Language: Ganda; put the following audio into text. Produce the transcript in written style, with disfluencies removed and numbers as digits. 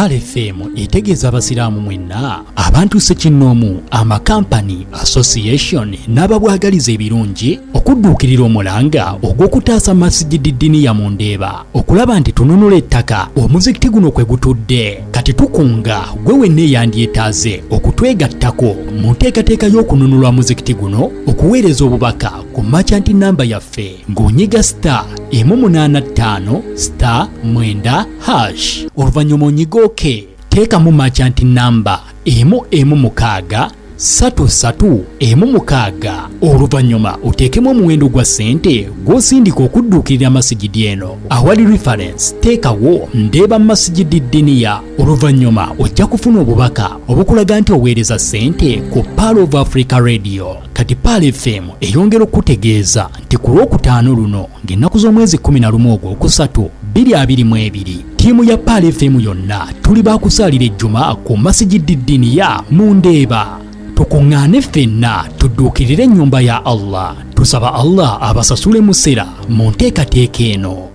Pearl FM etegeeza Abasiraamu mwenna, abantu ssekinnoomu, amakampani, association n'ababwagaliza ebirungi okudduukirira omulanga ogw'okutaasa Masjidi Diniya mu Ndeeba okulaba nti tununula ettaka omuzikiti guno kwe gutudde. Kati tukunga gwe wenna eyandyetaaze okutwegattako mu nteekateeka y'okununula omuzikiti guno okuweereza obubaka ku merchant namba yaffe ng'onyiga star 185 star 9 hash, oluvannyuma onyiga OK, teekamu merchant namba 1 1 6 3 3 1 6, oluvannyuma oteekemu omuwendo gwa ssente gw'osindika okudduukirira masigidi eno. Awali reference teekawo Ndeeba Masigidi Diniya. Oluvannyuma ojja kufuna obubaka obukulaga nti oweereza ssente ku Pearl of Africa Radio. Kati Pearl FM eyongera okukutegeeza nti ku Lwokutaano luno ng'ennaku z'omwezi 11 ogwokusatu 2022, ttiimu ya Pearl FM yonna tuli baakusaalira ejjuma ku Masigidi Diniya mu Ndeeba. Tukuŋŋaane ffenna tudduukirire ennyumba ya Allah. Tusaba Allah abasasule musera mu nteekateeka eno.